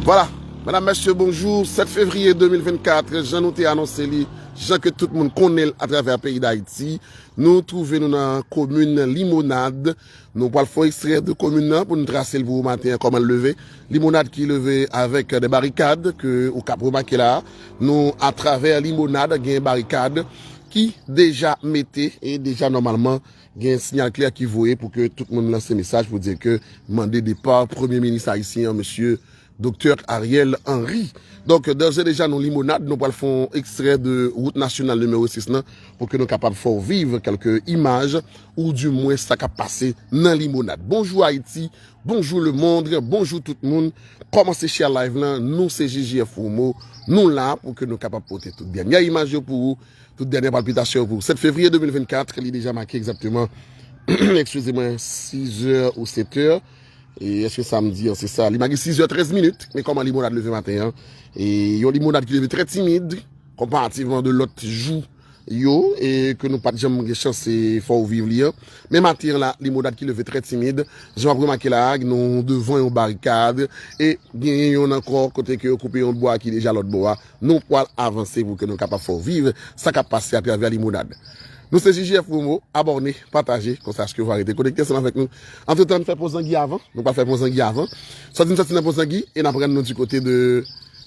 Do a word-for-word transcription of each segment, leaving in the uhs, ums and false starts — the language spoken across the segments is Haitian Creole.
Vwala, medam, mesye, bonjou. Sèt fevriye de mil vennkat, jan nou te anonse li, jan ke tout moun konnen l atravè peyi Dayiti, nou twouve nou nan komin Limonad. Nou pral fè yon ekstrè de komin nan pou nou trase l pou maten an, kòman l leve. Limonad ki leve avèk de barikad ke ou kab remake la. Nou, atravè Limonad, gen barikad ki deja mete e deja nòmalman gen siyal klè ki voye pou ke tout moun lanse mesaj pou di ke mande depa Premye Minis ayisyen an, mesye Doktè Ariel Henry. Donk, dèzè deja, nou Limonad, nou pral fè yon ekstrè de wout nasyonal nimewo sis lan pou ke nou kapab fè w viv kèlke imaj ou dimwen sa k ap pase nan Limonad. Bonjou Ayiti, bonjou lemonn, bonjou tout moun. Kòmanse share live lan, nou se J J F Promo, nou la pou ke nou kapab pote tout dènyè imaj yo pou ou, tout dènyè palpitasyon yo pou ou. Sèt fevriye de mil vennkat, li deja make egzakteman, eskize mwen, sizè ou setè. E èske samdi an se sa? Li make sizè trèz minit, men kòman Limonad leve maten an? E yon Limonad ki leve trè timid, konparativman de lòt jou yo, e ke nou pa t janm gen chans e fè w viv li an. Men maten an la, Limonad ki leve trè timid, jan w ap remake la, nou devan yon barikad, e genyen yon ankò kote ke yo koupe yon bwa ki deja lòt bò a. Nou pral avanse pou ke nou kapab fè w viv sa k ap pase atravè Limonad. Nou se J J F Promo, abòne, pataje, konsa aske w va rete konekte ansanm avèk nou. Antretan, n fè pon zangi avan, nou pral fè pon zangi avan. Sòti n sòti nan pon zangi, e n ap rann nou di kote de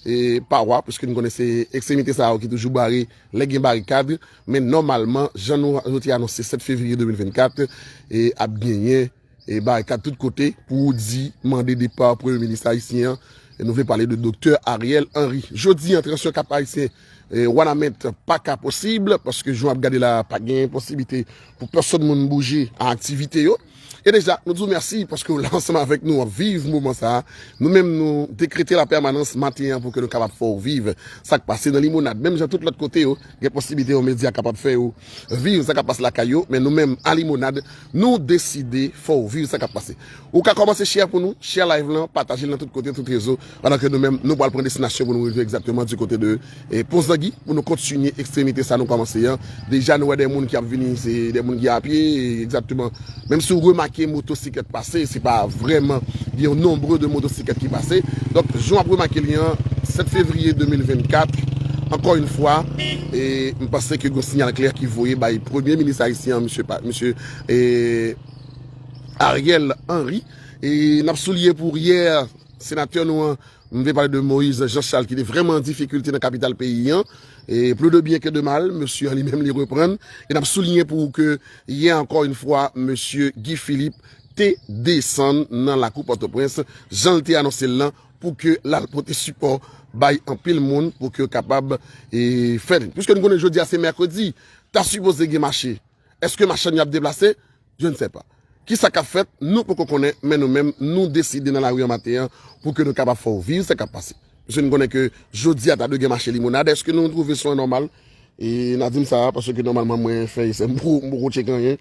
e, pawa, piske n konnen se ekstremite sa yo ki toujou bare lè gen barikad, men nòmalman, jan nou, nou te anonse sèt fevriye de mil vennkat, e ap genyen e barikad tout kote pou di mande depa Premye Minis ayisyen an. E nou vle pale de Doktè Ariel Henry. Jodi an, transfè Kap Ayisyen e, Wanament pa ka posib, paske jan w ap gade la, pa gen posiblite pou pèsonn moun bouje a aktivite yo. E deja, nou di w mèsi paske w la ansanm avèk nou, w ap viv moman sa a. Nou menm, nou dekrete lapèmanans maten an pou ke nou kapab fè w viv sa k pase nan Limonad. Menm jan tout lòt kote yo, gen posiblite yon medya kapab fè yo viv sa k ap pase lakay yo, men nou menm, a Limonad, nou deside fè w viv sa k ap pase. Ou ka kòmanse share pou nou, share live lan, pataje l nan tout kote, tout rezo, pandan ke nou menm, nou pral pran destinasyon pou nou rive egzakteman di kote de e, Pon Zangi, pou nou kontinye ekstremite sa nou kòmanse an. Deja, nou wè de moun ki ap vini, se de moun ki apye, e, egzakteman. Menm si w remake motosiklèt pase, se pa vrèman gen yon nonbre de motosiklèt ki pase. Donk, jan w ap remake li an, sèt fevriye de mil vennkat, ankò yon fwa, e, m panse ke gen yon siyal klè ki voye bay Premye Minis ayisyen an, mesye, pa- mesye, e, Ariel Henry. E n ap souliye pou yè, senatè nou an, m vle pale de Moïse Jean Charles, ki te vrèman an difikilte nan kapital peyi an. E plus de bien que de mal, mesye an li menm li reprann. E n ap souliye pou ou ke yè ankò yon fwa, mesye Guy Philippe te desann nan lakou Pòtoprens, jan l te anonse l lan, pou ke l al pote sipò bay anpil moun, pou ke yo kapab e, fè. Piske nou konnen jodi a se mèkredi, ta sipoze gen mache. Èske machann yo ap deplase? Je ne sais pas. Kisa k ap fèt? Nou poko konnen, men nou menm, nou deside nan lari an maten an pou ke nou kapab fè w viv sa k ap pase. Piske nou konnen ke jodi a ta dwe gen mache Limonad. Èske nou twouve son an nòmal? E n a di m sa, paske nòmalman mwen fè esè, m poko, m poko tcheke anyen.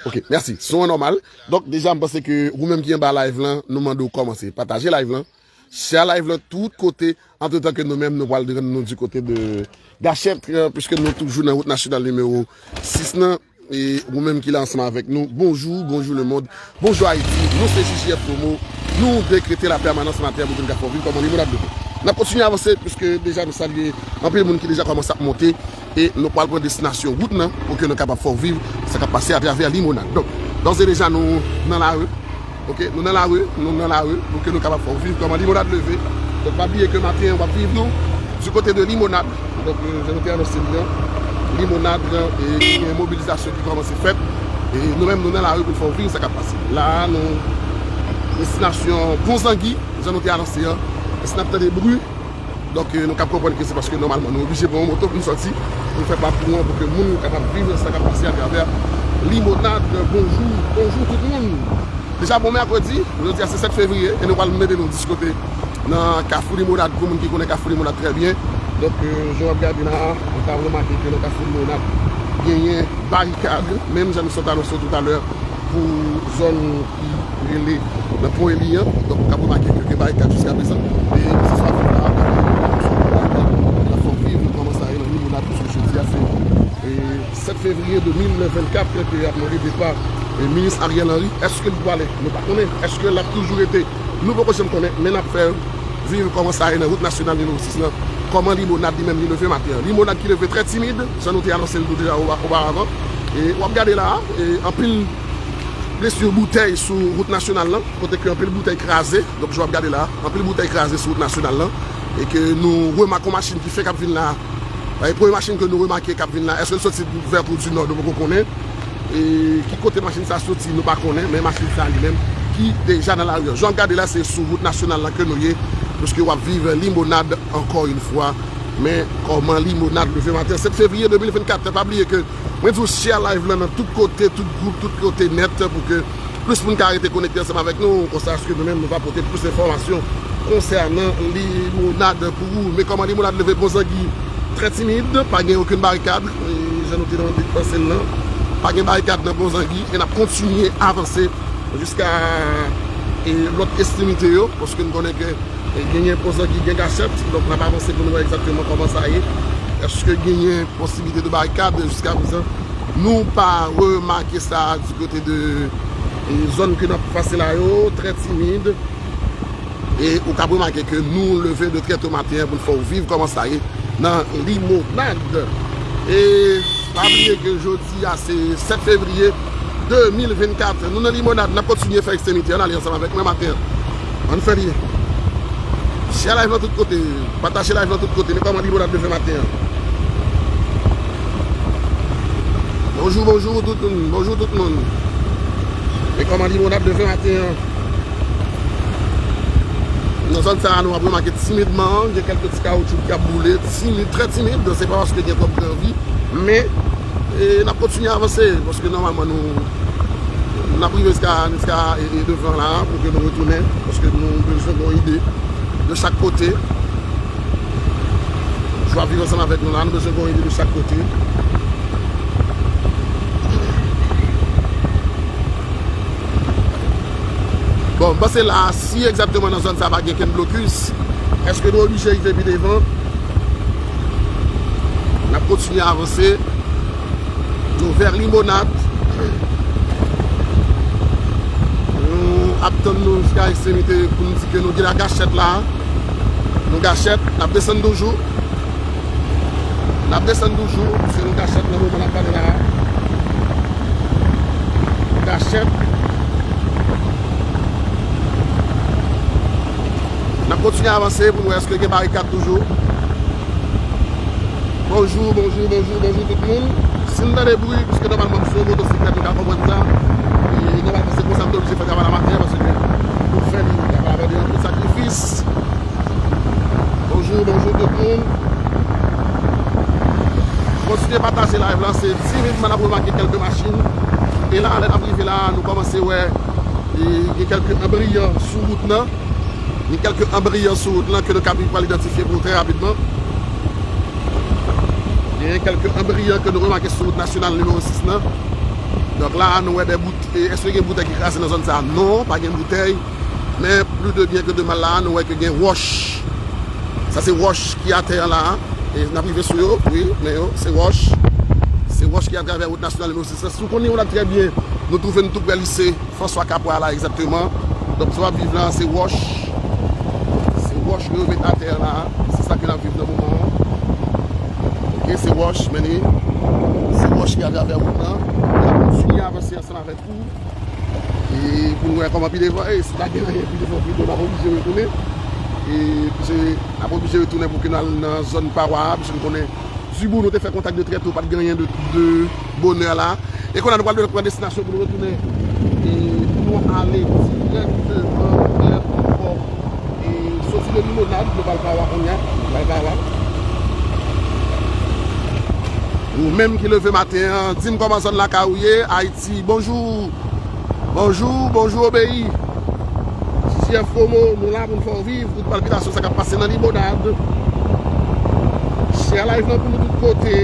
Ok, mèsi. Son an nòmal. Donk, deja, m panse ke ou menm ki anba live lan, nou mande w kòmanse pataje live lan. Share live lan tout kote, antretan ke nou menm, nou pral rann nou di kote de Gachèt, eh, piske nou toujou nan wout nasyonal nimewo sis lan. E ou menm ki la ansanm avèk nou, bonjou, bonjou lemonn, bonjou Ayiti, nou se J J F Promo, nou dekrete lapèmanans maten an pou ke n ka fè w viv kòman Limonad leve. N ap kontinye avanse, piske deja nou salye anpil moun ki deja kòmanse ap monte, e nou pral pran destinasyon wout lan pou ke nou kapab fè w viv sa k ap pase atravè Limonad. Donk, dòz e deja nou nan lari, ok, nou nan lari, nou nan lari pou ke nou kapab fè w viv kòman Limonad leve. Donk, pa bliye ke maten an w ap viv nou di kote de Limonad. Donk, eh, jan nou te anonse li an, Limonad, eh, gen mobilizasyon ki kòmanse fèt. E nou menm, nou nan lari pou n fè w viv sa k ap pase. La a, nou destinasyon Pon Zangi, jan nou te anonse an. E si n ap tande bri, donk, eh, nou kab konprann ke se paske nòmalman nou oblije pran yon moto pou n sòti, pou n fè pakou an, pou ke moun yo kapab viv sa k ap pase atravè Limonad. Bonjou, bonjou tout moun. Deja bon mèkredi, jodi a se sèt fevriye, e nou pral mete nou dis kote nan Kafou Limonad, pou moun ki konnen Kafou Limonad trè byen. Donk, eh, jan w ap gade la, ou ka remake ke nan Kafou Limonad, genyen barikad, menm jan nou sot anonse w toutalè, pou zòn ki rele nan Pon Eli an. Donk, ou ka remake ke gen barikad jiskaprezan. E se sa, la, la fè w viv kòman sa ye nan Limonad, paske jodi a se, eh, sèt fevriye de mil vennkat, ke y ap mande depa, eh, minis Ariel Henry. Èske l pwale? Nou pa konnen. Èske l ap toujou rete? Nou poko janm konnen, men n ap fè Viv kòman sa ye nan wout nasyonal nimewo sis lan, kòman Limonad li menm li leve maten an. Limonad ki leve trè timid, jan nou te anonse l deja opa-, oparavan. E w ap gade la, e anpil blesi boutèy sou wout nasyonal lan, kote ke anpil boutèy kraze. Donk, jan w ap gade la, anpil boutèy kraze sou wout nasyonal lan. E ke nou remake yon machin ki fenk ap vin la. E premye machin ke nou remake k ap vin la, èske l soti vè Twou di Nò, nou poko konnen. E ki kote machin sa soti, nou pa konnen, men machin sa li menm ki deja nan lari an. Jan w ap gade la, se sou wout nasyonal la ke nou ye, paske w ap viv Limonad ankò yon fwa. Men kòman Limonad leve maten, sèt fevriye de mil vennkat, pa bliye ke mwen di w share live lan nan tout kote, tout gwoup, tout kote nèt, pou ke plis moun ka rete konekte ansanm avèk nou, konsa ke nou menm nou va pote plis enfòmasyon konsènan Limonad pou ou. Men kòman Limonad leve, bon zangi trè timid, pa gen okenn barikad, e, jan nou te nan panse l lan. Pa gen barikad nan bon zangi, e n ap kontinye avanse jiska, e, lòt ekstremite yo, paske n konnen ke, e, genyen bon zangi, gen gachèt, donk n ap avanse pou nou wè egzakteman kòman sa ye. Èske genyen posiblite de barikad? Jiska prezan, nou pa remake sa di kote de, e, zòn ke n ap pase la yo, trè timid. E ou kab remake ke nou leve de trè to maten an pou n fè w viv kòman sa ye nan Limonad. E pa bliye ke jodi a se sèt fevriye de mil vennkat. Nou nan Limonad, n ap kontinye fè ekstremite. Ann ale ansanm avèk mwen maten an. Ann fè li. Share live lan tout kote. Pataje live lan tout kote. Men kòman Limonad leve maten an. Bonjou, bonjou tout moun. Bonjou tout moun. Men kòman Limonad leve maten an. Nan zòn sa a, nou ap remake timidman, gen kèlke ti kawoutchou ki ap boule, timid, trè timid, se pa paske gen twòp granvi, men, e, n ap kontinye avanse, paske nòmalman nou, n ap rive jiska, jiska, e, e, devan la, pou ke nou retounen, paske nou bezwen gen yon ide de chak kote. Jou ap viv ansanm avèk nou la, nou bezwen gen yon ide de chak kote. Bon, m panse la, si egzakteman nan zòn sa pa gen kenn blokis, èske nou oblije rive pi devan? N ap kontinye avanse. Nou vè Limonad. Nou ap tann nou jiska ekstremite pou nou di ke nou gen la gachèt la. Nou gachèt, n ap desann toujou. N ap desann toujou, se nou gachèt nan moman n ap pale la. Gachèt. N ap kontinye avanse pou n wè èske gen barikad toujou. Bonjou, bonjou, bonjou, bonjou tout moun. Si n tande bri, piske nòmalman m sou yon motosiklèt, nou ka konprann sa. E nòmalman se konsa m te oblije fè travay la maten an, paske pou fè li, y ap avè de anpil sakrifis. Bonjou, bonjou tout moun. Kontinye pataje live lan, se timidman n ap remake kèlke machin. E la, lè n ap rive la, nou kòmanse wè, e, gen kèlke anbriyan sou wout lan. Gen kèlke anbriyan sou wout lan ke nou ka pral idantifye pou nou trè rapidman. Gen kèlke anbriyan ke nou remake sou wout nasyonal nimewo sis lan. Donk la, nou wè de bout-, e, èske gen boutèy ki kraze nan zòn sa a? Non, pa gen boutèy. Men plis de byen ke de mal la, nou wè ke gen wòch. Sa se wòch ki atè an la. E n ap rive sou yo, wi, men yo, se wòch. Se wòch ki atravè wout nasyonal nimewo sis lan. Si w konn Limonad trè byen, nou twouve n tou prè lise François Capra la, egzakteman. Donk, sa w ap viv la, se wòch. Se wòch yo met atè an la. Se sa ke n ap viv nan moman an. Oke, se wòch, men li, se wòch ki atravè wout lan. N ap kontinye avanse ansanm avèk ou. E pou n wè kòman pi devan, e si pa gen anyen pi devan, pito n ap oblije retounen. E piske n ap oblije retounen pou ke n al nan zòn pawa a, piske n konnen Dibou, nou te fè kontak de trè to, pa t gen anyen de, de bonè la. E kounye a, nou pral pran destinasyon pou nou retounen. E pou nou ale dirèkteman vè ankò. E soti de Limonad, nou pral Pawa kounye a. Nou pral Pawa. Ou menm ki leve maten an, di m kòman zòn lakay ou ye, Ayiti. Bonjou. Bonjou, bonjou, Obeyi. J J F Promo, nou la pou n fè w viv tout palpitasyon sa k ap pase nan Limonad. Share live lan pou nou tout kote.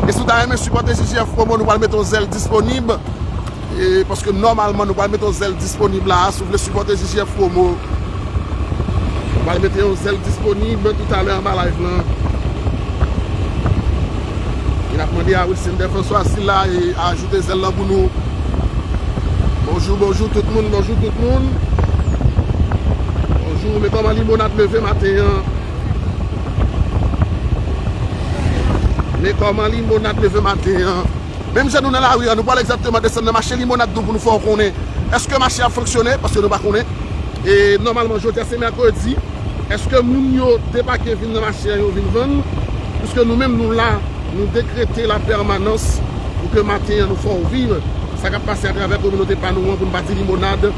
E si w ta renmen sipòte J J F Promo, nou pral mete yon zèl disponib. E paske nòmalman, nou pral mete yon zèl disponib la. Si w vle sipòte J J F Promo, nou pral mete yon zèl disponib toutalè anba live lan. E n ap mande a Wilson Defrancois si l la e ajoute zèl lan pou nou. Bonjou, bonjou tout moun, bonjou tout moun. Kòman Limonad leve maten an? Men kòman Limonad leve maten an? Menm jan nou nan lari an, nou pral egzakteman desann nan mache Limonad nou pou nou fè w konnen èske mache a ap fonksyone, paske nou pa konnen. E nòmalman, jodi a se mèkredi. Èske moun yo debake vin nan mache a, yo vin vann? Piske nou menm, nou la, nou dekrete lapèmanans pou ke maten an nou fè w viv sa k ap pase atravè kominote pa nou an, pou n pa di Limonad.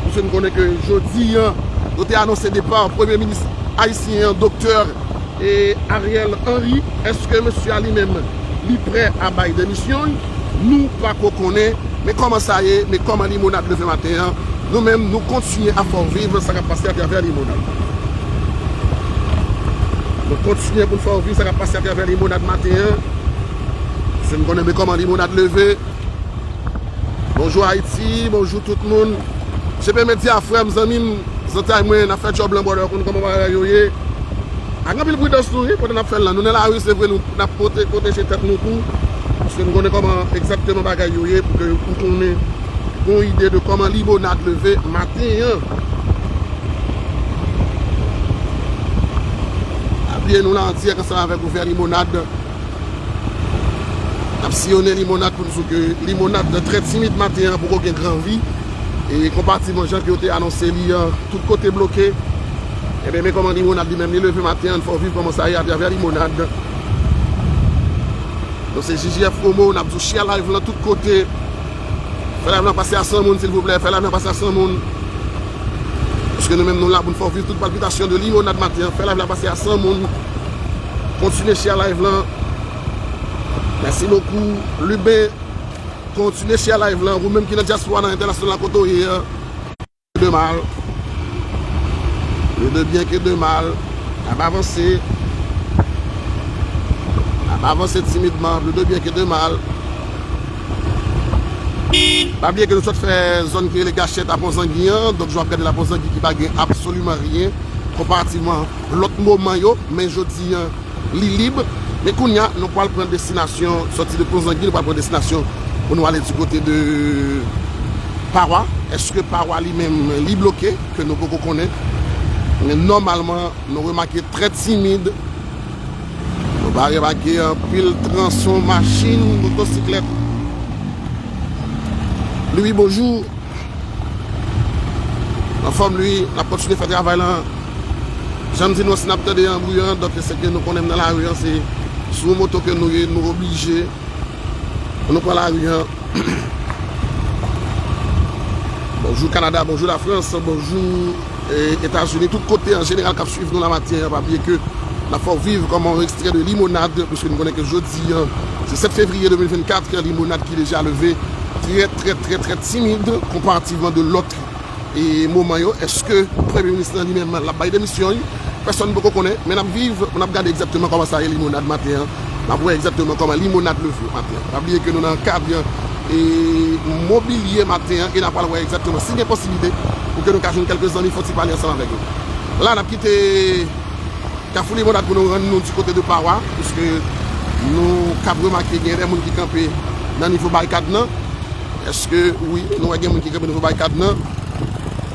Piske nou konnen ke jodi an, nou te anonse depa premye minis ayisyen an, doktè e Ariel Henry, èske mesye a li menm, li prè a bay demisyon l? Nou pako konnen, men kòman sa ye, men kòman Limonad leve maten an, nou menm, nou kontinye ap fè w viv sa k ap pase atravè Limonad. Nou kontinye pou n fè w viv sa k ap pase atravè Limonad maten an. Se nou konnen, men kòman Limonad leve. Bonjou Ayiti, bonjou tout moun. G P Media, frè m, zanmi m, zantray mwen, n ap fè djòb lan, brother, konn kòman bagay yo ye. Ak anpil pridans nou, wi, pandan n ap fè l lan. Nou nan lari, se vre, nou, n ap pwote-, pwoteje tèt nou tou. Paske nou konnen kòman egzakteman bagay yo ye, pou ke ou konnen yon ide de kòman Limonad leve maten an. Pa bliye nou la an dirèk ansanm avèk gouvè Limonad. N ap siyonnen Limonad pou n di w ke Limonad trè timid maten an, poko gen gran vi. E konpativman jan ke yo te anonse li an, tout kote bloke. Ebyen, men kòman Limonad li menm li leve maten an, n fè w viv kòman sa ye atravè Limonad. Donk se J J F Promo, n ap di w share live lan tout kote. Fè live lan pase a san moun, silvouplè. Fè live lan pase a san moun. Paske nou menm nou la pou n fè w viv tout palpitasyon de Limonad maten an. Fè live la pase a san moun. Kontinye share live lan. Mèsi bokou. Liben, kontinye share live lan. Ou menm ki nan dyaspora, nan entènasyonal la, kote w ye an. De mal. Plus de bien que de mal. N ap avanse. N ap avanse timidman. Plus de bien que de mal. Pa bliye ke nou sot fè zòn ki rele Gachèt a Pon Zangi an. Donk, jan w ap gade la, Pon Zangi ki pa gen absoliman ryen konparativman lòt moman yo. Men jodi an, li lib. Men kounye a, nou pral pran destinasyon, sòti de Pon Zangi, nou pral pran destinasyon pou nou ale di kote de Pawa. Èske Pawa li menm, li bloke, ke nou poko konnen? Men nòmalman, nou remake trè timid. Nou pa remake anpil transon machin, motosiklèt. Louis, bonjou. Anfòm, Louis, n ap kontinye fè travay lan. Jan m di nou, si n ap tande yon bri an, donk se ke nou konnen m nan lari an, se sou moto ke nou ye, nou oblije. Nou pran lari an. Bonjou Kanada, bonjou Lafrans, bonjou, eh, Etazini, tout kote an jeneral k ap swiv nou la maten an, pa bliye ke n ap fè w viv kòman yon ekstrè de Limonad, piske nou konnen ke jodi an, se sèt fevriye de mil vennkat, Limonad ki deja leve trè, trè, trè, trè timid konparativman de lòt e moman yo. Èske premye minis lan li menm l ap bay demisyon l? Pèsonn poko konnen, men n ap viv, n ap gade egzakteman kòman sa ye Limonad maten an. N ap wè egzakteman kòman Limonad leve maten an. Pa bliye ke nou nan kad e mobilye maten an e n ap pral wè egzakteman si gen posiblite pou ke nou ka jwenn kèlke zanmi fè yon ti pale ansanm avèk yo. La, n ap kite Kafou Limonad pou nou rann nou di kote de Pawa, piske nou kab remake gen de moun ki kanpe nan nivo barikad lan. Èske, wi, nou wè gen moun ki kanpe nivo barikad lan.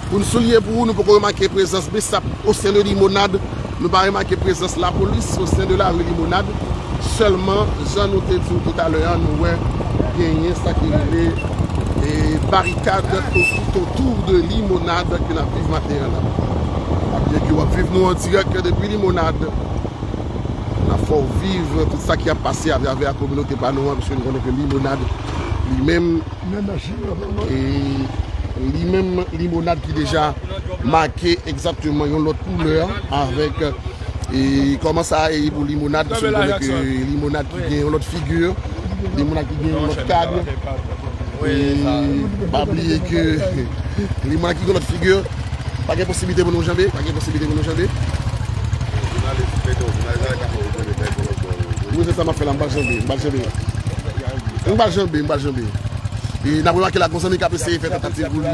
Pou n souliye pou ou, nou poko remake prezans BSAP o sen de Limonad. Nou pa remake prezans lapolis o sen de lari Limonad. Sèlman, jan nou te di w toutalè a, nou wè genyen sa ki rele, e, barikad tout otou de Limonad ke n ap viv maten an la. Ebyen ke w ap viv nou an dirèk depi Limonad. N ap fè w viv tout sa ki ap pase atravè kominote pa nou an, piske nou konnen ke Limonad li menm, e, li menm Limonad ki deja make egzakteman yon lòt koulè avèk, e, kòman sa ye pou Limonad, piske nou konnen ke Limonad ki gen yon lòt figi, Limonad ki gen yon lòt kad. E pa bliye ke Limonad ki gen lòt figi, pa gen posiblite pou nou janbe, pa gen posiblite pou nou janbe. Wi, se sa m ap fè la, m pa janbe, m pa janbe. M pa janbe, m pa janbe. E n ap remake la, gon zanmi k ap eseye fè tantativ pou li.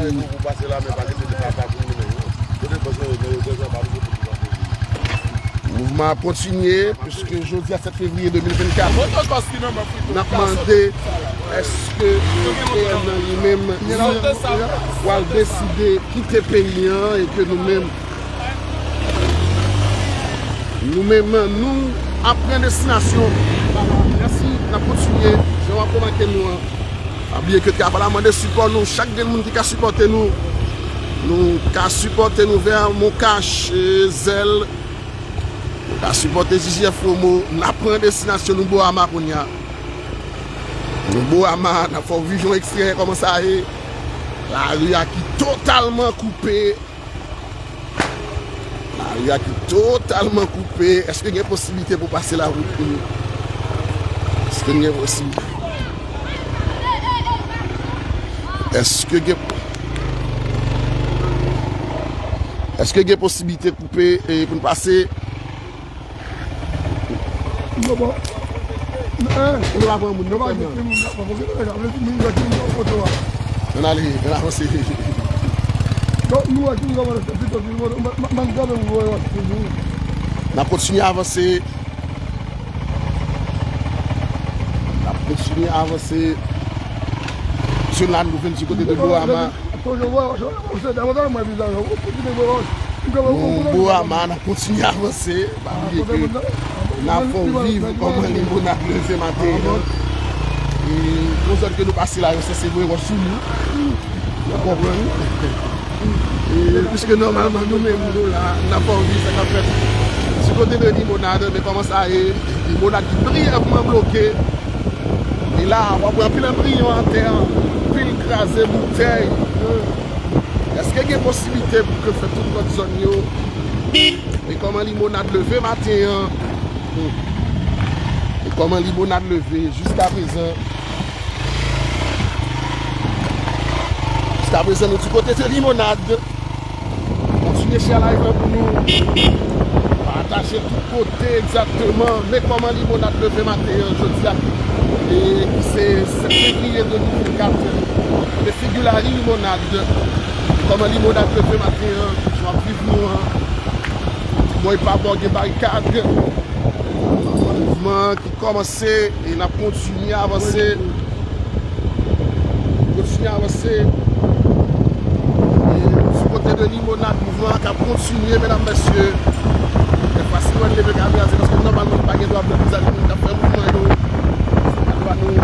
Mouvman ap kontinye, piske jodi a sèt fevriye de mil vennkat, n ap mande èske P N li menm li pral deside kite peyi an e ke nou menm Nou menm, nou ap pran destinasyon. Mèsi, n ap kontinye. Jan w ap remake nou an. Pa bliye ke travay la mande sipò nou. Chak grenn moun ki ka sipòte nou, nou ka sipòte nou vè Moncash, e, Zèl. Nou ka sipòte J J F Promo. N ap pran destinasyon nou Boama kounye a. Nou Boama, n ap fè w viv yon ekstrè kòman sa ye. Lari a ki totalman koupe. Lari a ki totalman koupe. Èske gen posiblite pou pase lawout pou nou? Èske gen posiblite? Èske gen, èske gen posiblite koupe, e, pou n pase? Yo bon. Hein? Nou pa pran moun, nou pa pran moun. Ann ale, ann avanse. N ap kontinye avanse. N ap kontinye avanse. Sou la, nou vin di kote de Boama. Nou Boama, n ap kontinye avanse. Pa bliye ke n ap fè w viv kòman limonad leve maten an. E yon zòn ke nou pase la, yo sanse voye wòch sou nou. Ou konprann? E piske nòmalman nou menm nou la, n ap fè w viv sa k ap fèt sou kote de limonad, men kòman sa ye, limonad ki briyèvman bloke. E la, w ap wè anpil anbriyan atè, anpil kraze boutèy. Èske gen posiblite pou ke fè tout lòt zòn yo? E kòman limonad leve maten an? Hmm. E kòman limonad leve jiska prezan? Jiska prezan, nou di kote se limonad. Kontinye share live lan pou nou. Pataje tout kote egzakteman. Men kòman limonad leve maten an jodi a. E ki se sèt fevriye de mil vennkat. Men figi lari limonad. Kòman limonad leve maten an. Jan w ap viv nou an. Bò e pa bò gen barikad. Mouvman ki kòmanse e n ap kontinye avanse. Kontinye avanse. E sou kote de limonad, mouvman an k ap kontinye, medam, mesye. Dèfwa, si mwen leve kamera, se paske nòmalman nou pa gen dwa bloke zam moun k ap fè mouvman yo. Se pa dwa nou.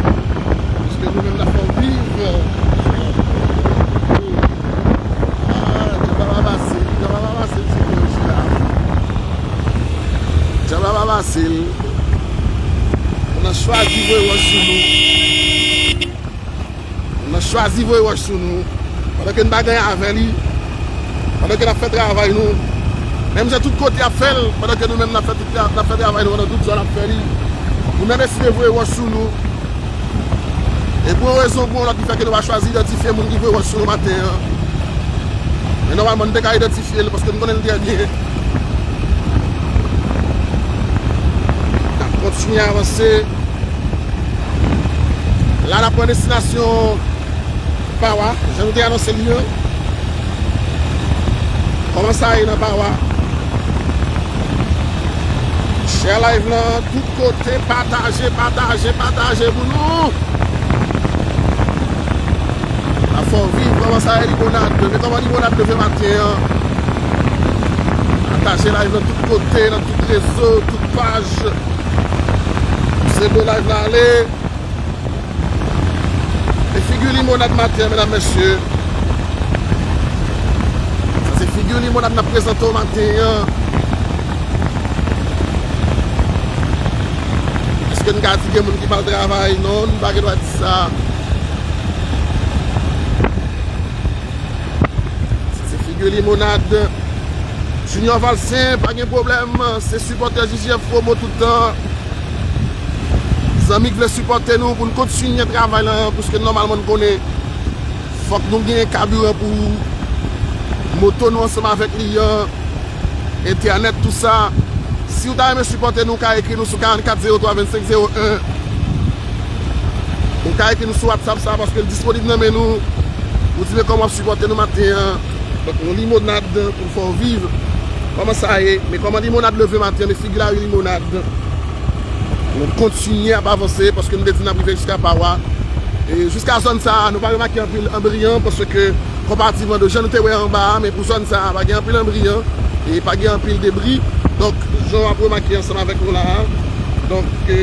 Paske nou menm n ap fè w viv. Ah, djab la pa pase, djab la pa pase, ti mesye la. Djab la pa pase l. Nou chwazi voye wòch sou nou. Nou chwazi voye wòch sou nou. Pandan ke n pa gen avè li. Pandan ke n ap fè travay nou. Menm jan tout kote ap fè l, pandan ke nou menm n ap fè tout, n ap fè travay nou pandan tout zòn ap fè li. Nou menm deside voye wòch sou nou. E pou yon rezon ou pou yon lòt ki fè ke nou pa chwazi idantifye moun ki voye wòch sou nou maten an. Men nòmalman, nou te ka idantifye l paske nou konnen l trè byen. N ap kontinye avanse. La, n ap pran destinasyon Pawa, jan nou te anonse li an. Kòman sa ye nan Pawa? Share live lan tout kote, pataje, pataje, pataje pou nou. N ap fè w viv kòman sa ye limonad. Men kòman limonad leve maten an. Pataje live lan tout kote, nan tout rezo, tout paj. Pouse live la ale. E figi limonad maten an, medam, mesye. Sa se figi limonad n ap prezante w maten an. Èske n ka di gen moun ki pa al travay? Non, n pa gen dwa di sa. Sa se figi limonad. Junior Valcin, pa gen pwoblèm. Se sipòtè J J F Promo tout tan. Zanmi k vle sipòte nou pou n kontinye travay lan, paske nòmalman n konnen fòk nou gen kabiran pou moto nou ansanm avèk li an, entènèt, tou sa. Si w ta renmen sipòte nou, w ka ekri nou sou karannkat zewo twa vennsenk zewo en. Ou ka ekri nou sou WhatsApp sa, paske l disponib nan men nou. Ou di men kòman w ap sipòte nou maten an. Donk, yon limonad pou n fè w viv. Kòman sa ye? Men kòman limonad leve maten an, men figi lari limonad. Nou kontinye ap avanse, paske nou te di n ap rive jiska Pawa. E jiska zòn sa a, nou pa remake anpil anbriyan, paske konparativman de jan nou te wè anba a, men pou zòn sa a, pa gen anpil anbriyan. E pa gen anpil debri. Donk, jan w ap remake ansanm avèk nou la a. Donk, e,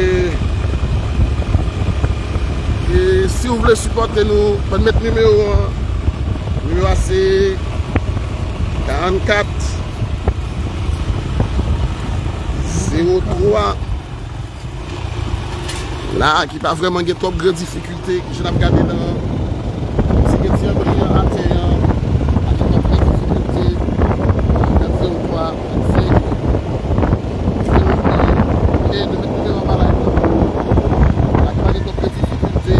e, si w vle sipòte nou, ban m met nimewo an. Nimewo a se karannkat zewo twa. La a ki pa vrèman gen twòp gran difikilte, jan n ap gade nan ti gen ti anbri an atè an, pa gen twòp gran difikilte, nan zewo twa, trannsenk, zewo de, e de met nimewo anba live la. La ki pa gen twòp gran difikilte.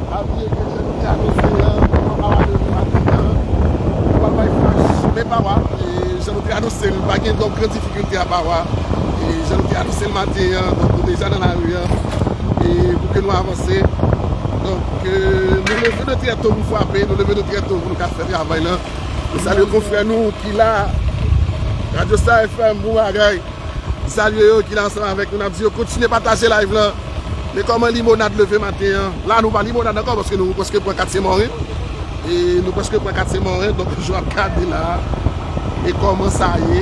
Pa bliye ke jan nou te anonse l, pawa leve maten an, nou pral bay flash, men pawa, e jan nou te anonse l, pa gen twòp gran difikilte a pawa, e jan nou te anonse l maten an, donk nou deja nan lari an, e pou ke nou avanse. Donk, e, nou leve de trè to pou frape, nou leve de trè to pou nou ka fè travay la. Nou salye konfrè nou ki la, Radyo Star F M, bon bagay. Salye yo ki la ansanm avèk nou, n ap di yo kontinye pataje live lan. Men kòman limonad leve maten an. La nou pa limonad ankò paske nou prèske pran katye Mòren. E nou prèske pran katye Mòren, donk jan w ap gade la. E kòman sa ye.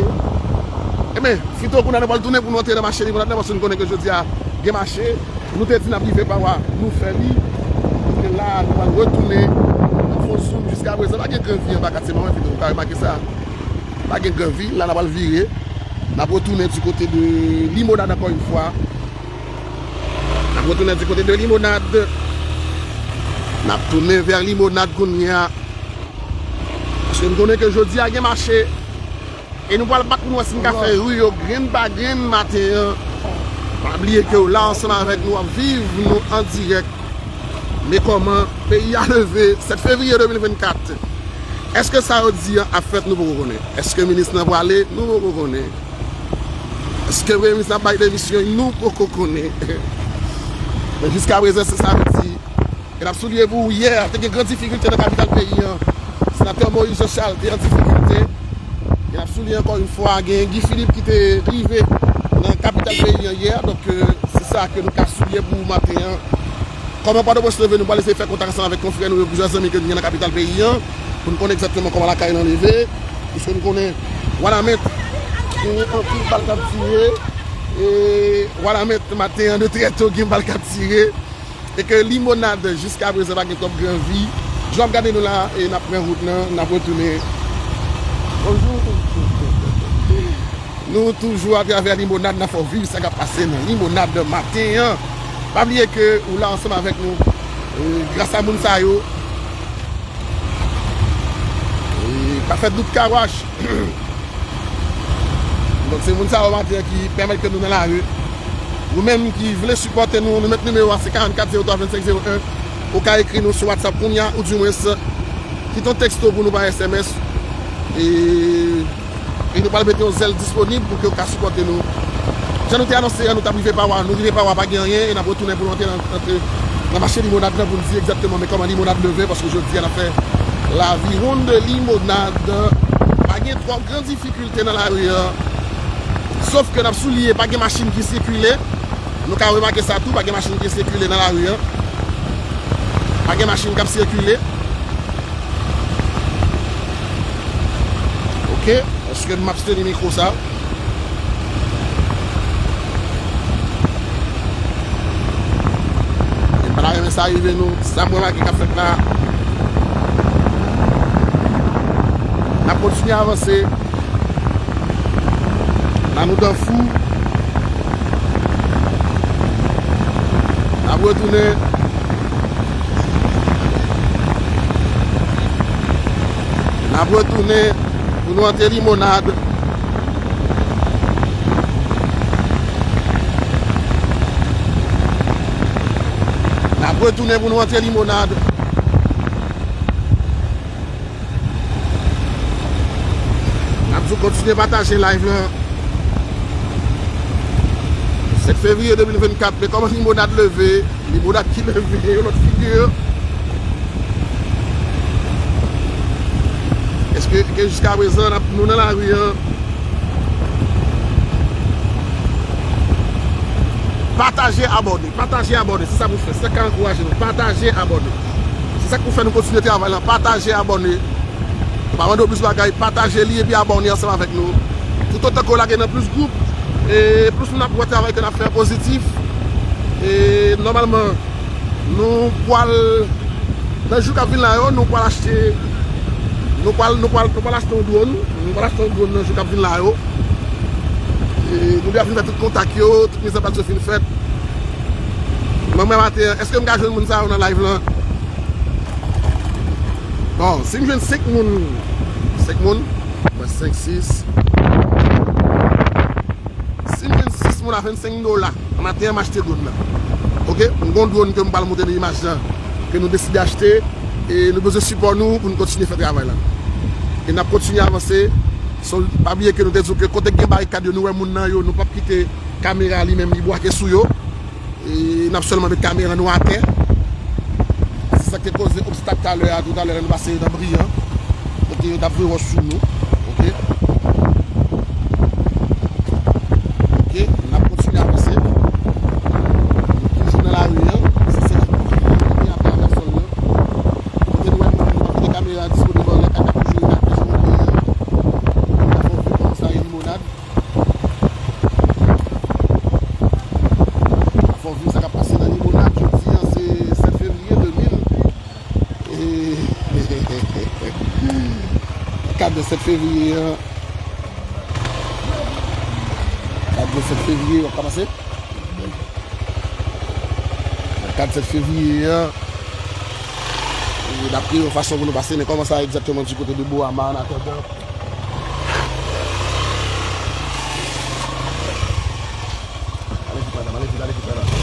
Enben, fito kounye a nou pral tounen pou nou antre nan mache limonad la paske nou konnen ke jodi a gen mache. Nou te di n ap rive pawa, nou fè li. E la nou pral retounen nan fon zoom. Jiska prezan pa gen gran vi anba katye Mòren, fito, ou ka remake sa. Pa gen gran vi, la n ap al vire. N ap retounen di kote de Limonad ankò yon fwa. N ap retounen di kote de Limonad. N ap tounen vè Limonad kounye a. Paske m konnen ke jodi a gen mache. E nou pral bat pou nou wè si n ka fè ri yo grenn pa grenn maten an. Pa bliye ke w la ansanm avèk nou, w ap viv nou an dirèk. Men kòman peyi a leve sèt fevriye de mil vennkat. Èske sa yo di an ap fèt? Nou poko konnen. Èske minis lan pwale? Nou poko konnen. Èske premye minis lan ap bay demisyon? Nou poko konnen. Men jiska prezan, se sa yo di. E n ap souliye pou ou, yè, te gen gran difikilte nan kapital peyi an. Senatè Moïse Jean Charles te an difikilte. E n ap souliye ankò yon fwa, gen Guy Philippe ki te rive nan kapital peyi an yè. Donk, euh, se sa ke nou ka souliye pou ou maten an. Kòman Pòtoprens leve, nou pral eseye fè kontak ansanm avèk konfrè nou yo, plizyè zanmi ke nou gen nan kapital peyi an, pou nou konnen egzakteman kòman lakay lan leve. Piske nou konnen Wanament, gen anpil bal k ap tire. E Wanament, maten an, de trè to, gen bal k ap tire. E ke Limonad, jiska prezan, pa gen twòp gran vi. Jan w ap gade nou la, e n ap pran wout lan, n ap retounen. Bonjou. Nou toujou atravè Limonad, n ap fè w viv sa k ap pase nan Limonad maten an. Pa bliye ke ou la ansanm avèk nou, e, gras a moun sa yo. E pa fè dout kawash. Donk, se moun sa yo maten an ki pèmèt ke nou nan lari. Ou menm ki vle sipòte nou, nou met nimewo a, se karannkat zewo twa vennsenk zewo en. Ou ka ekri nou sou WhatsApp kounye a, oudimwens, kite yon teksto pou nou pa S M S. E, e nou pral mete yon zèl disponib pou ke w ka sipòte nou. Jan nou te anonse an, nou t ap rive Pawa. Nou rive Pawa, pa gen anyen, e n ap retounen pou nou antre nan, antre nan mache Limonad lan pou n di egzakteman men kòman Limonad leve, paske jodi a n ap fè laviwonn de Limonad. Pa gen twòp gran difikilte nan lari an. Sof ke n ap souliye, pa gen machin ki sikile. Nou ka remake sa tou, pa gen machin ki sikile nan lari an. Pa gen machin k ap sikile. Ok, èske m ap teni mikwo sa? M pa ta renmen sa rive nou. Sa m remake k ap fèt la. N ap kontinye avanse. Nan nou dan fou. N ap retounen. N ap retounen pou nou antre Limonad. N ap retounen pou nou antre Limonad. N ap di w kontinye pataje live lan. Sèt fevriye de mil vennkat, men kòman Limonad leve, Limonad ki leve, yon lòt figi. Èske ke jiska prezan n ap, nou nan lari an? Pataje, abòne, pataje, abòne. Se sa pou fè. Se sa k ap ankouraje nou. Pataje, abòne. Se sa k pou fè nou kontinye travay la. Pataje, abòne. Pa mande w plis bagay, pataje li epi abòne ansanm avèk nou. Toutotan ke w lage nan plis gwoup, e plis moun ap wè travay ke n ap fè pozitif. E nòmalman, nou pral, nan jou k ap vin la yo, nou pral achte, nou pral, nou pral, nou pral achte yon dwòn. Nou pral achte yon dwòn nan jou k ap vin la yo. E nou deja fin fè tout kontak yo, tout mizanplas yo fin fèt. Mwen, mwen maten an, èske m ka jwenn moun sa yo nan live lan? Bon, si m jwenn senk moun, senk moun, mwen senk, sis. Si m jwenn sis moun a vennsenk dola, maten an m achte dwòn nan. Oke? M gon dwòn ke m pral montre nou imaj lan, ke nou deside achte, e nou bezwen sipò nou pou nou kontinye fè travay la. E n ap kontinye avanse. So, pa bliye ke nou te di w ke kote k gen barikad yo, nou wè moun nan yo, nou p ap kite kamera li menm li bwake sou yo. E n ap sèlman met kamera nou atè. Se sa k te koze obstak talè a, tou talè lè nou pase nan Briyan. Kote yo t ap voye wòch sou nou. Oke? Oke, n ap kontinye avanse. Nou toujou nan lari an. Se sèl ki ap travèse l lan. Kote nou wè moun yo, kote kamera disponib an, lè kaka toujou atè sou moun yo. N ap fè w viv kòman sa ye limonad. Fò w viv sa k ap pase nan limonad jodi an, se sèt fevriye de mil. E, kad sèt fevriye an. Kad sèt fevriye, w ap ka pase? Kad sèt fevriye an. E n ap kreye yon fason pou nou pase, men kòman sa egzakteman di kote de Boama an atandan. Ale vit, madanm, ale vit, ale vit, ale vit.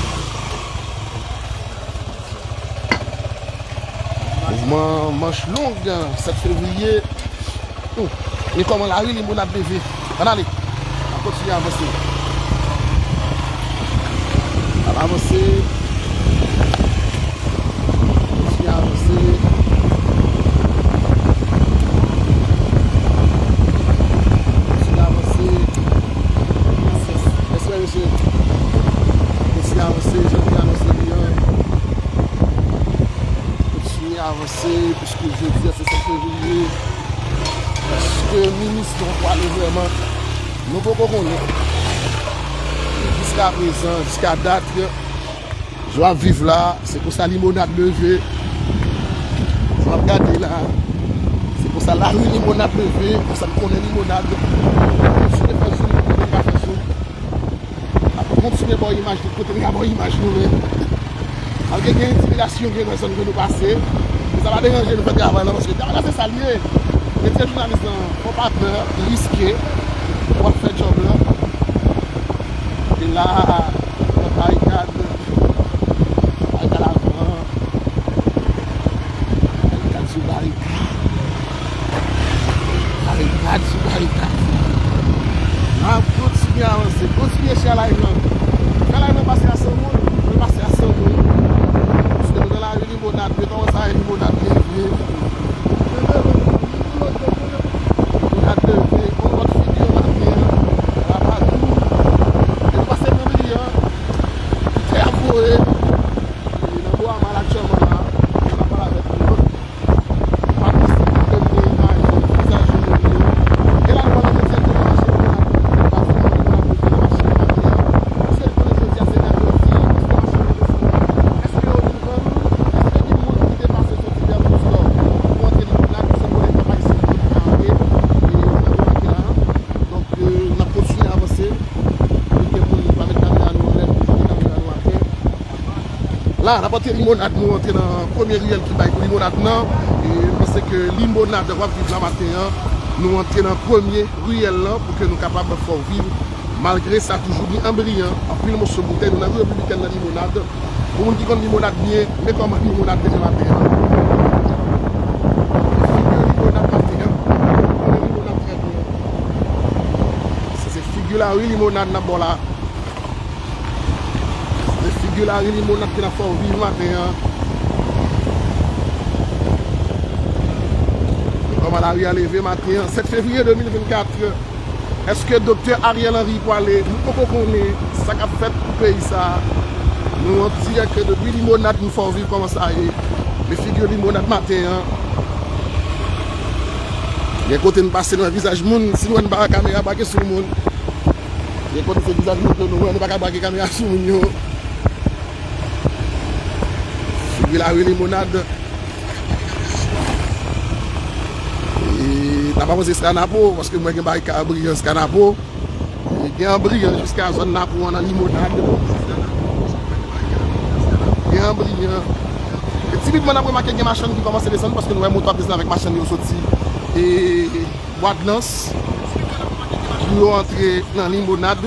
Mouvman manch long, sèt fevriye. Hmm. Men kòman lari Limonad leve. Ann ale. N ap kontinye avanse. N ap avanse. Kontinye avanse. Kontinye avanse. Respè, mesye. Kontinye avanse, jan m te anonse li an. Kontinye avanse, piske jodi a se sèt fevriye. Èske minis lan pwale vrèman? Nou poko konnen. Jiskaprezan, jiska dat, jan w ap viv la, se konsa Limonad leve. Jan w ap gade la, se konsa lari Limonad leve, konsa n konnen Limonad. Kontinye fè zoom, kote n ka fè zoom. N ap kontinye ba w imaj, tout kote n ka ba w imaj nou menm. Malgre gen entimidasyon, gen nan zòn ke nou pase, men sa pa deranje nou fè travay la, paske travay la se sa l ye. Metye jounalis lan, fò pa pè, riske, w ap fè djòb lan. E la, nan barikad, barikad avan, barikad sou barikad. Barikad sou barikad. N ap kontinye avanse. Kontinye share live lan. Fè live lan pase a san moun. Fè l pase a san moun. Paske nou nan lari Limonad. Men kòman sa ye Limonad leve. Limonad leve. Yon lòt figi yo maten an. Rapadou. E nou pase nan Briyan. Tè ap voye. E nan Boama la aktyèlman la. N ap pale avèk nou. Pa posib pou ke m gen imaj vizaj yo pou nou. E la nou pral antre dirèkteman nan machin Limonad. Paske Limonad leve nan machin maten an. Piske nou konnen jodi a se mèkredi, piske machin yo leve sou nou. Èske yo vin vann? Èske gen moun ki te pase soti Bertructor pou antre Limonad? Piske nou konnen papa isit ki te ka antre, e nan demaske la. Donk, e, n ap kontinye avanse. Pou ke moun pa met kamera nou anlè, pou jete kamera nou atè. La, n ap antre Limonad, nou antre nan premye riyèl ki bay pou Limonad nan. E m panse ke Limonad w ap viv la maten an, nou antre nan premye riyèl lan pou ke nou kapab fè w viv. Malgre sa, toujou gen anbriyan, anpil moso boutèy, nou nan ri Repibliken nan Limonad. Pou moun ki konn Limonad byen, men kòman Limonad leve maten an. Figi Limonad maten an, nou konnen Limonad trè byen. Se, se figi lari Limonad n ap ba w la. Se figi lari Limonad ki nan fè w viv maten an. Men kòman lari a leve maten an, sèt fevriye de mil vennkat. Èske Doktè Ariel Henry pwale? Nou poko konnen sa k ap fèt pou peyi sa a. Nou an dirèk depi Limonad, nou fè w viv kòman sa ye. Men figi Limonad maten an. Gen kote n pase, nou wè vizaj moun. Si nou wè n pa wè kamera brake sou moun. Gen kote se vizaj moun ke nou wè, nou pa ka brake kamera sou moun yo. Figi lari Limonad. E, n ap avanse Skanapo, paske mwen gen bagay ka briyan Skanapo. E gen anbriyan jiska zòn Napo an nan Limonad. Gen anbriyan. E timidman, n ap remake gen machann ki kòmanse desann, paske nou wè moto ap desann avèk machann yo soti e Bwadlans pou yo antre nan Limonad.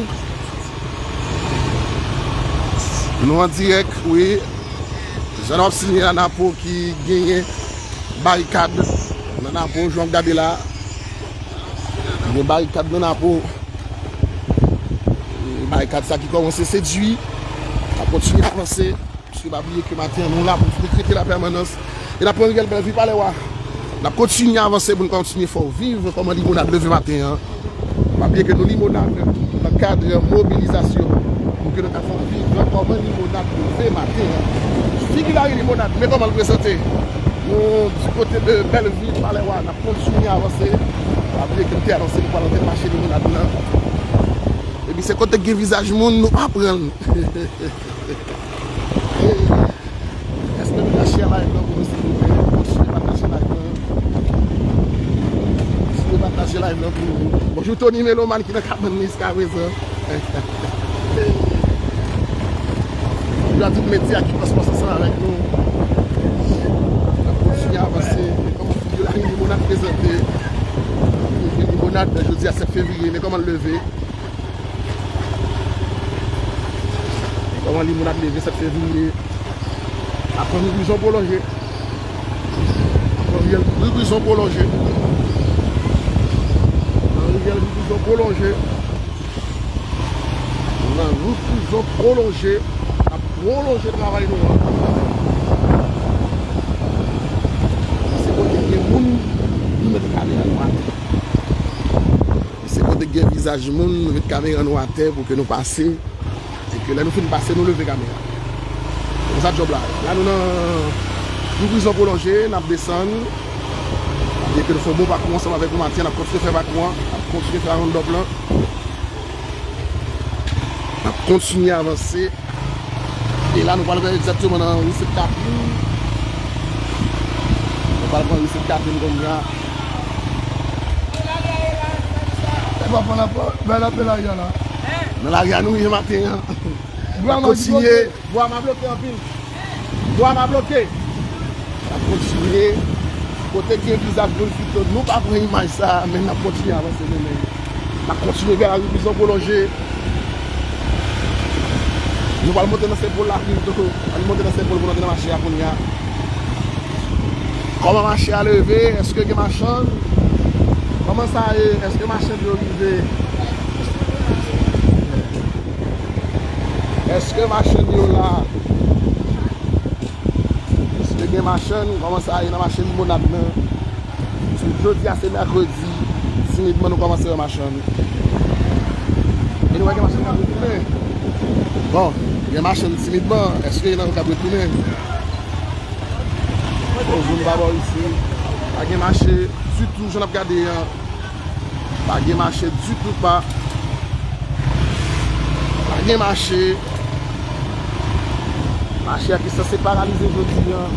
Nou an dirèk, wi. Jan w ap siyen la, Napo ki genyen barikad nan Napo, jan w ap gade la. Gen barikad nan Napo. E barikad sa ki kòmanse sedui. N ap kontinye avanse. Paske pa bliye ke maten an, nou la pou dekrete lapèmanans. E n ap pran riyèl Bèlvi, Palè Wa. N ap kontinye avanse pou n kontinye fè w viv kòman Limonad leve maten an. Pa bliye ke nou Limonad nan kad mobilizasyon pou ke nou ka fè w viv kòman Limonad leve maten an. Figi lari Limonad, men kòman l prezante. Nou di kote de Bèlvi, Palè Wa, n ap kontinye avanse. Pa bliye ke m te anonse nou pral antre mache Limonad nan. Epi se kote gen vizaj moun, nou pa pran l. Èske nou ka share live lan pou nou, silvouplè? Kontinye pataje live lan. Kontinye pataje live lan pou nou. Bonjou Tony Meloman ki nan kabann li jiska prezan. Bonjou a tout medya ki pase ansanm avèk nou. N ap kontinye avanse. Kòman figi lari Limonad prezante. Limonad, jodi a sèt fevriye, men kòman l leve. Kòman Limonad leve sèt fevriye. Apre nou prizon pwolonje. Apre nou prizon pwolonje. Nan rivyèl nou prizon pwolonje. Nan wout prizon pwolonje. N ap pwolonje travay nou an. Se kote gen moun, nou mete kamera nou atè. Se kote gen vizaj moun, nou met kamera nou atè pou ke nou pase. E ke lè nou fin pase, nou leve kamera. Se konsa djòb la ye. La nou nan yon prizon pwolonje, n ap desann. Byen ke nou fè yon bon pakou ansanm avèk nou maten, n ap kontinye fè pakou an, n ap kontinye fè round up lan. N ap kontinye avanse. E la, nou pral pran egzakteman nan ri Sent Katrin. Nou pral pran ri Sent Katrin kounye a. E pa pran la, bèl apèl la, la. Nan lari a nou ye maten an. N ap kontinye. Bwa m a bloke anpil. Bwa m a bloke. N ap kontinye. Kote gen vizaj moun pito, nou pa pran imaj sa a, men n ap kontinye avanse, men, men. N ap kontinye vè lari prizon pwolonje. Nou pral monte nan Senpòl la pito. Ann monte nan Senpòl pou n antre nan mache a kounye a. Kòman mache a leve? Èske gen machann? Kòman sa ye? Èske machann yo rive? Èske machann yo la? Èske gen machann? Kòman sa ye nan mache Limonad nan? Sou jodi a se mèkredi, timidman nou kòmanse wè machann. E nou wè gen machann k ap retounen. Bon, gen machann timidman, èske gen nan yo k ap retounen? Bon, zòn pa bò isi. Pa gen mache ditou, jan n ap gade an. Pa gen mache ditou, pa. Pa gen mache. Mache a ki sanse paralize jodi an.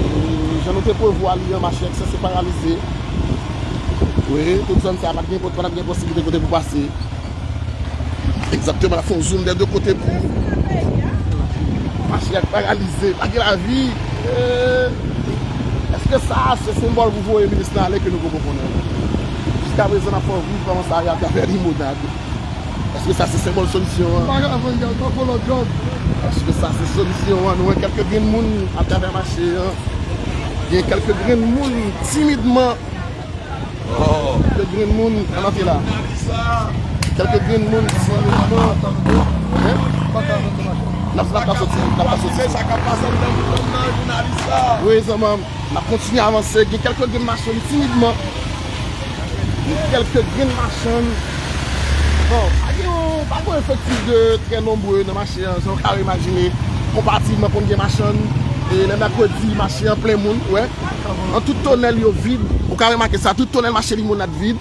E jan nou te prevwa li an, mache a ki sanse paralize. Wi, tout zòn sa a, pa t gen, pa t ap gen posiblite kote pou pase. Egzakteman, n ap fè yon zoom dè de kote pou mache a k paralize. Pa gen lavi. Eh, èske sa a se senbòl pou voye minis lan ale ke nou poko konnen? Jiskaprezan, n ap fè w viv kòman sa ye atravè Limonad. Èske sa se senbòl solisyon an? Èske sa se solisyon an? Nou wè kèlke grenn moun atravè mache an. Gen kèlke grenn moun timidman. Kèlke grenn moun, ann antre la. Kèlke grenn moun timidman. Hein? N ap, n ap ka soti, n ap ka soti. Wi, zanmi m. N ap kontinye avanse. Gen kèlke grenn machann timidman. Kèlke grenn machann. Bon, pa gen yon, pa gen yon efektif de trè nonbre nan mache an, jan w ka imajine. Konparativman konn gen machann, e lè mèkredi, mache an plen moun, ou wè. An tout tonèl yo vid, ou ka remake sa, tout tonèl mache Limonad vid.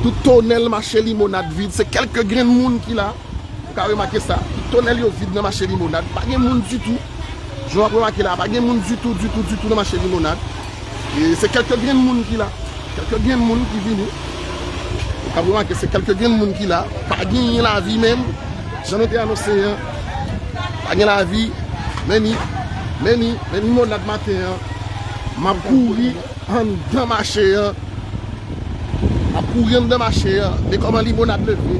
Tout tonèl mache Limonad vid, se kèlke grenn moun ki la. Ou ka remake sa. Tout tonèl yo vid nan mache Limonad. Pa gen moun ditou. Jan w ap remake la, pa gen moun ditou, ditou, ditou nan mache Limonad. E se kèlke grenn moun ki la. Kèlke grenn moun ki vini. Ou ka remake, se kèlke grenn moun ki la. Pa genyen lavi menm. Jan nou te anonse an. Pa gen lavi. Men ni, men ni, men Limonad maten an. M ap kouri anndan mache an. M ap kouri anndan mache an. Men kòman Limonad leve.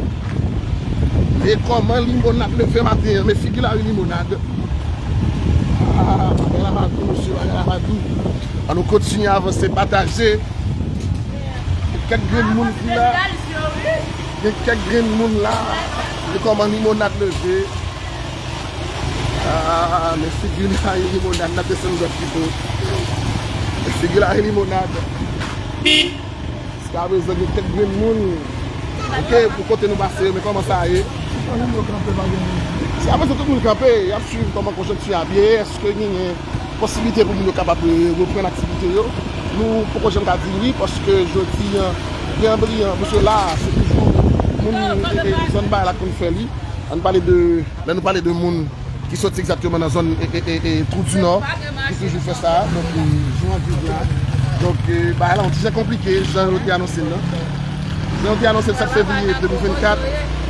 Men kòman Limonad leve maten an. Men figi lari Limonad. Ah, bagay la pa dou, mesye, bagay la pa dou. An nou kontinye avanse, pataje. Gen kèk grenn moun ki la. Gen kèk grenn moun la. Men kòman Limonad leve. Ah, men figi lari Limonad, n ap desann dòt pito. Men figi lari Limonad. Jiskaprezan, gen kèk grenn moun. Ok, pou kote nou pase yo, men kòman sa ye? Jiskaprezan, tout moun kanpe, y ap swiv kòman konjonkti a ap ye, èske genyen posiblite pou moun yo kapab, eh, reprann aktivite yo? Nou poko janm ka di wi, paske jodi an, byen briyan, paske la, se toujou moun, eh, eh, zòn bay la konn fè li. Ann pale de, lè nou pale de moun ki soti egzakteman nan zòn, e, e, e, e, Trou di Nò, ki toujou fè sa. Donk, e, jan w ap viv la. Donk, e, bagay la yon ti jan konplike, jan yo te anonse l lan. Jan yo te anonse l sèt fevriye de mil vennkat,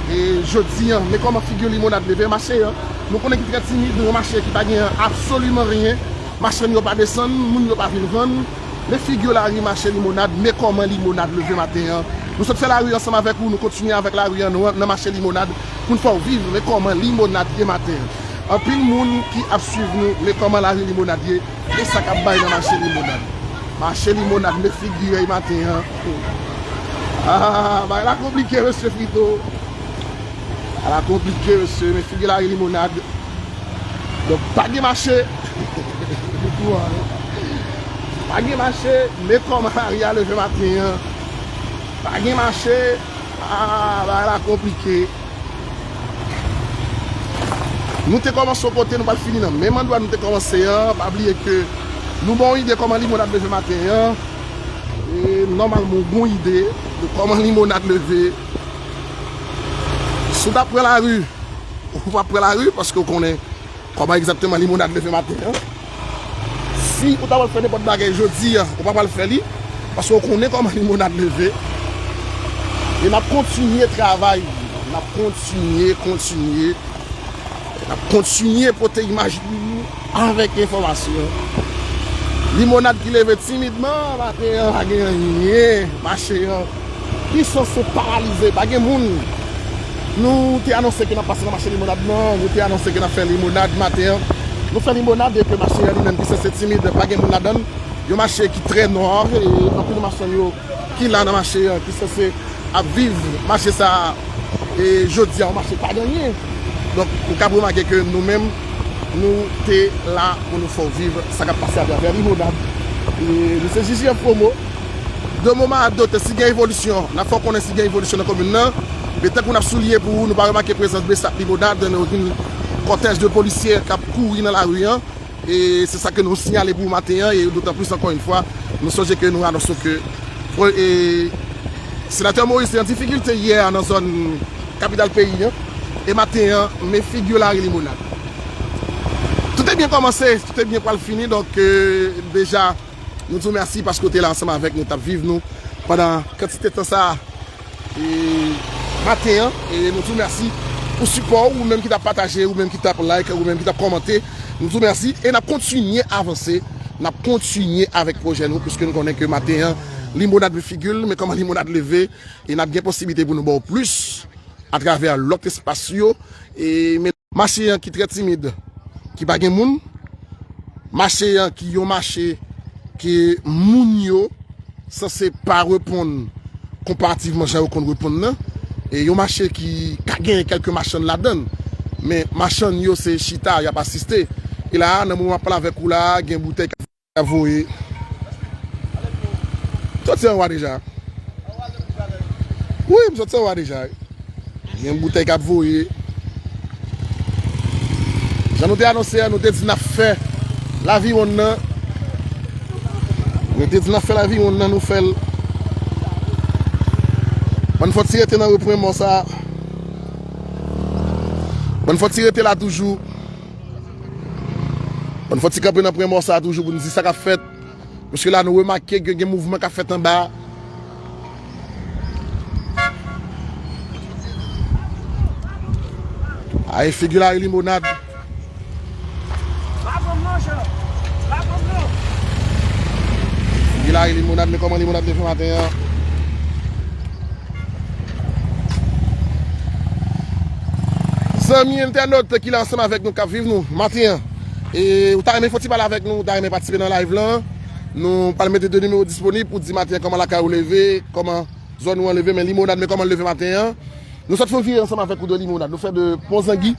e jodi an, men kòman figi Limonad leve mache an. Nou konnen ki trè timid, yon mache ki pa gen absoliman ryen. Machann yo pa desann, moun yo pa vin vann. Men figi lari mache Limonad, men kòman Limonad leve maten an. Nou sot fè lari ansanm avèk ou, nou kontinye avèk lari an, nou nan mache Limonad, pou n fè w viv, men kòman Limonad ye maten an. Anpil moun ki ap swiv nou, men kòman lari Limonad ye, men sa k ap bay nan mache Limonad. Mache Limonad, men figi yo maten an. Ah, bagay la konplike, mesye Frito. Bagay la konplike, mesye, men figi lari Limonad. Donk, pa gen mache. Pa gen mache, men kòman lari a leve maten an. Pa gen mache, ah, bagay la konplike. Nou te kòmanse yon kote, nou pral fini nan menm andwa nou te kòmanse an. Pa bliye ke nou ba w ide kòman Limonad leve maten an. E nòmalman, w gon ide de kòman Limonad leve. Si w ta pran lari, ou pa pran lari, paske w konnen kòman egzakteman Limonad leve maten an. Si ou ta pral fè nenpòt bagay jodi an, ou pa pral fè li, paske w konnen kòman Limonad leve. E n ap kontinye travay, n ap kontinye, kontinye, n ap kontinye pote imaj nou avèk enfòmasyon. Limonad ki leve timidman maten an, pa gen anyen, mache an ki sanse paralize, pa gen moun. Nou te anonse ke n ap pase nan mache Limonad nan, nou te anonse ke n ap fè Limonad maten an. Nou fè Limonad e ke mache an li menm ki sanse timid, pa gen moun ladan l. Yon mache ki trè nwa, e anpil machann yo ki la nan mache an, ki sanse ap viv mache sa a, e jodi a, yon mache pa gen anyen. Donk, ou kab remake ke nou menm, nou te la pou nou fè w viv sa k ap pase atravè Limonad. E nou se J J F Promo. De moman a dot, si gen evolisyon, n ap fè w konnen si gen evolisyon nan komin nan. Men tankou n ap souliye pou ou, nou pa remake prezans Besap Limonad, nou gen kòtèj de polisye k ap kouri nan lari an. E se sa ke nou sinyale pou maten an, e dotan plis ankò yon fwa, nou sonje ke nou anonse ke, e, Senatè Moïse te an difikilte yè a nan zòn kapital peyi an, e maten an, men figi lari Limonad. Tout te byen kòmanse, tout te byen pral fini, donk, e, deja, nou di w mèsi paske w te la ansanm avèk nou, t ap viv nou pandan kantite tan sa a. E maten an, e nou di w mèsi pou sipò w, ou menm ki t ap pataje, ou menm ki t ap like, ou menm ki t ap kòmante. Nou di w mèsi e n ap kontinye avanse, n ap kontinye avèk pwojè nou, piske nou konnen ke maten an, Limonad men figi l, men kòman Limonad leve, e n ap gen posiblite pou nou ba w plis atravè lòt espas yo, e men mache an ki trè timid, ki pa gen moun, mache an ki yon mache ke moun yo sanse pa reponn konparativman jan yo konn reponn nan. E yon mache ki ka genyen kèlke machann ladan l, men machann yo se chita, y ap asiste. E la a, nan moman m ap pale avèk ou la a, gen boutèy k ap voye. Soti anwa deja. Wi, m sot anba deja, wi. Gen boutèy k ap voye. Jan nou te anonse a, nou te di n ap fè laviwonn nan. Nou te di n ap fè laviwonn nan, nou fè l. Bann fò ti rete nan repwen mò sa. Bann fò ti rete la toujou. Bann fò ti kanpe nan pwen mò sa toujou pou n di sa k ap fèt. Paske la, nou remake ke gen mouvman k ap fèt anba. Ay, figi Larue Limonad. Figi Larue Limonad, men kòman Limonad leve maten an. Zanmi entènot ki la ansanm avèk nou, k ap viv nou maten an. E ou ta renmen fè yon ti pale avèk nou, ou ta renmen patisipe nan live lan. Nou pral mete de nimewo disponib pou di maten an kòman lakay ou leve, kòman zòn ou an leve, men Limonad, men kòman l leve maten an. Nou sot fè yon vire ansanm avèk ou de Limonad. Nou fè de Pon Zangi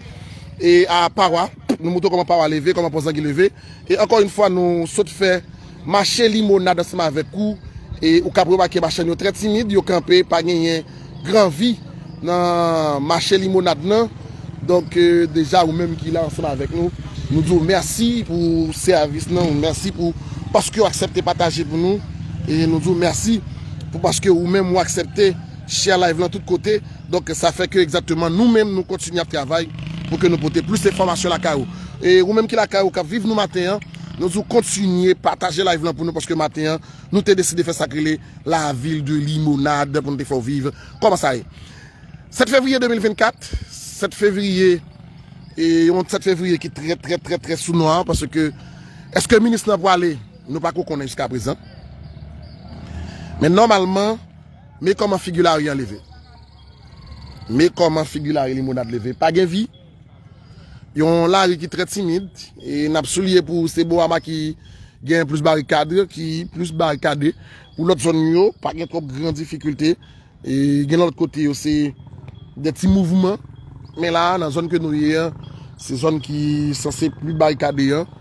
e a Pawa. Nou montre w kòman Pawa leve, kòman Pon Zangi leve. E ankò yon fwa, nou sot fè mache Limonad ansanm avèk ou. E ou kab remake machann yo trè timid, yo kanpe, pa genyen gran vi nan mache Limonad nan. Donk, e, deja, ou menm ki la ansanm avèk nou, nou di w mèsi pou sèvis nan, mèsi pou paske w aksepte pataje pou nou. E nou di w mèsi pou paske ou menm ou aksepte share live lan tout kote. Donk, sa fè ke egzakteman nou menm, nou kontinye ap travay pou ke nou pote plis enfòmasyon lakay ou. E ou menm ki lakay ou, k ap viv nou maten an, nou di w kontinye pataje live lan pou nou, paske maten an, nou te deside fè sa k rele Lavil de Limonad pou nou te fè w viv kòman sa ye. Sèt fevriye de mil vennkat, sèt fevriye, e yon sèt fevriye ki trè, trè, trè, trè sou nwa, paske èske minis lan prale, nou pako konnen jiskaprezan. Men nòmalman, men kòman figi Larue an leve. Men kòman figi Larue Limonad leve. Pa gen vi. Yon lari ki trè timid. E n ap souliye pou se Boama ki gen plis barikad, ki plis barikade. Pou lòt zòn yo, pa gen twòp gran difikilte. E gen lòt kote yo, se de ti mouvman. Men la, nan zòn ke nou ye an, se zòn ki sanse pli barikade an.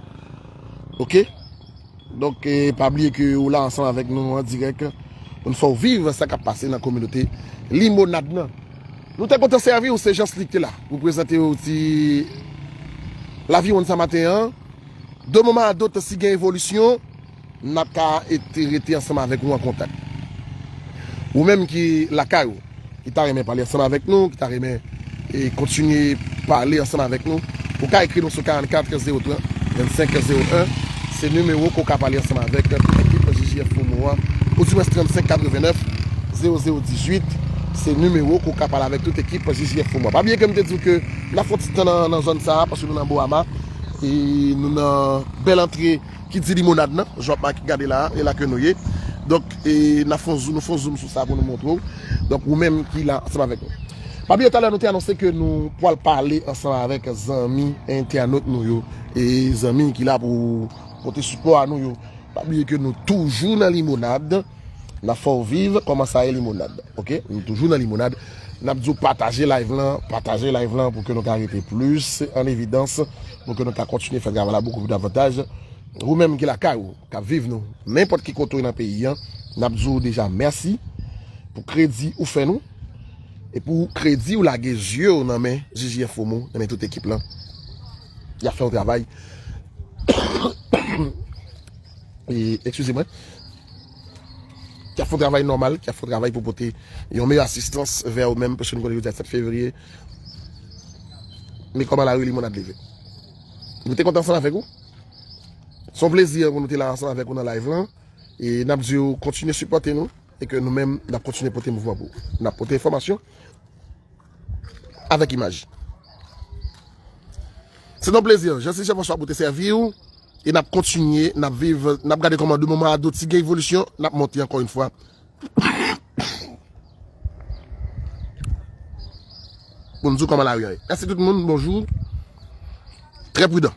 Oke? Donk, e, pa bliye ke ou la ansanm avèk nou an dirèk pou n fè w viv sa k ap pase nan kominote Limonad nan. Nou te kontan sèvi w, se Jean Slick te la pou prezante w ti laviwonn sa maten an. De moman a dot, si gen evolisyon, n ap ka ete rete ansanm avèk ou an kontak. Ou menm ki lakay ou, ki ta renmen pale ansanm avèk nou, ki ta renmen, e, kontinye pale ansanm avèk nou, ou ka ekri nou sou karannkat zewo trant vennsenk zewo en. Se nimewo ke w ka pale ansanm avèk tout ekip J J F Promo an, oudimwens trannsenk katrevennnèf zewo zewo dizuit. Se nimewo ke w ka pale avèk tout ekip J J F Promo an. Pa bliye ke m te di w ke n ap fè yon ti tan nan, nan zòn sa a, paske nou nan Boama, e nou nan bèl antre ki di Limonad nan, jan w ap make gade la, e la ke nou ye. Donk, e, n ap fè yon zoom, nou fè yon zoom sou sa pou nou montre w. Donk, ou menm ki la ansanm avèk nou. Pa bliye talè nou te anonse ke nou pral pale ansanm avèk zanmi entènot nou yo, e zanmi ki la pou pote sipò a nou yo. Pa bliye ke nou toujou nan Limonad. N ap fè w viv kòman sa ye Limonad. Oke? Nou toujou nan Limonad. N ap di w pataje live lan, pataje live lan pou ke nou ka rete plis an evidans, pou ke nou ka kontinye fè travay la bokou pli davantaj. Ou menm ki lakay ou, k ap viv nou, nenpòt ki kote w nan peyi an, n ap di w deja mèsi pou kredi ou fè nou, e pou kredi ou lage zye w nan men J J F Promo, nan men tout ekip lan. Y ap fè yon travay. E, eskize mwen. Ki ap fè yon travay nòmal, ki ap fè yon travay pou pote yon meyè asistans vè ou menm, paske nou konnen jodi a sèt fevriye. Men kòman Larue Limonad leve. Nou te kontan ansanm avèk ou. Se yon plezi pou nou te la ansanm avèk ou nan live lan. E n ap di w kontinye sipòte nou. E ke nou menm, n ap kontinye pote mouvman pou ou. N ap pote enfòmasyon avèk imaj. Se yon plezi. Jean Slick Jean François pou te sèvi w. E n ap kontinye, n ap viv, n ap gade kòman de moman a dot, si gen evolisyon, n ap monte ankò yon fwa. Pou n di w kòman Larue an ye. Mèsi tout moun, bonjou. Trè pridan.